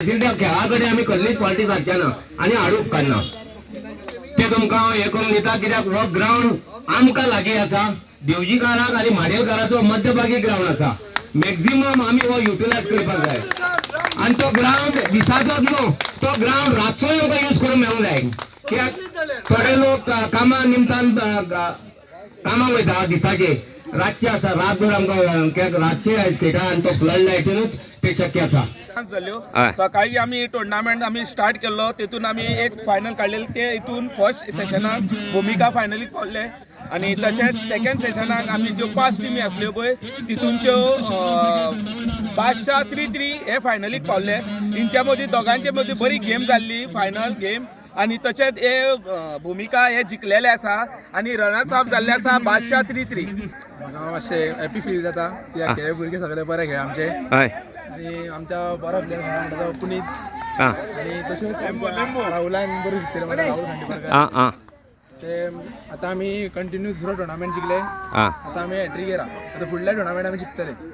आशिल्ले त्या खेळा कडेन आमी कसलीच पार्टी सारचे ना आनी हाडूंक काडना. ते तुमकां हांव हें करून दिता, कित्याक हो ग्रावंड आमकां लागीं आसा. देवजीकाराक आनी माडेलकाराचो मध्यभागी ग्रावंड आसा. मॅक्झिमम आमी हो युटिलायज करपाक जाय आनी तो ग्रावंड दिसाचोच न्हू, तो ग्रावंड रातचोय आमकां यूज करूंक मेळूंक जाय, कित्याक थोडे लोक कामा निमतान कामाक वयता दिसाचे, रातचे आसा. रातभर आमकां, कित्याक रातचे आयज खेळटा आनी तो फ्लड लायटीनूच ते शक्य आसा. जाल्यो. हय. सकाळी आमी टुर्नामेंट आमी स्टार्ट केल्लो, तेतून आमी एक फायनल काडलेले. ते हितून फर्स्ट सेशनाक भुमिका फायनलीक पावले आनी तशेंच सेकंड सेशनाक आमी ज्यो पांच टिमी आसल्यो पळय, तितूनच्यो बादशाह 3-3 हे फायनलीक पावले. हेंच्या मदीं दोगांचे मदीं बरी गेम जाल्ली, फायनल गेम. आनी तशेंच हे भुमिका हे जिखलेले आसा आनी रनर्स अप जाल्ले आसा बादशाह 3-3. म्हाका मातशें हॅपी फील जाता, कित्याक हे भुरगे सगळे बरे खेळ आमचे आनी आमच्या बरो प्लेयर म्हणटा तो पुनीत आनी तशेंच राहुलान बरी शिकतले म्हणटा, राहुल खांडेपारकार. आं आं ते आतां आमी कंटिन्यू दुसरो टुर्नामेंट जिखले. आं आतां आमी हॅट्रीक येरा. आतां फुडल्या टुर्नामेंट आमी जिखतले.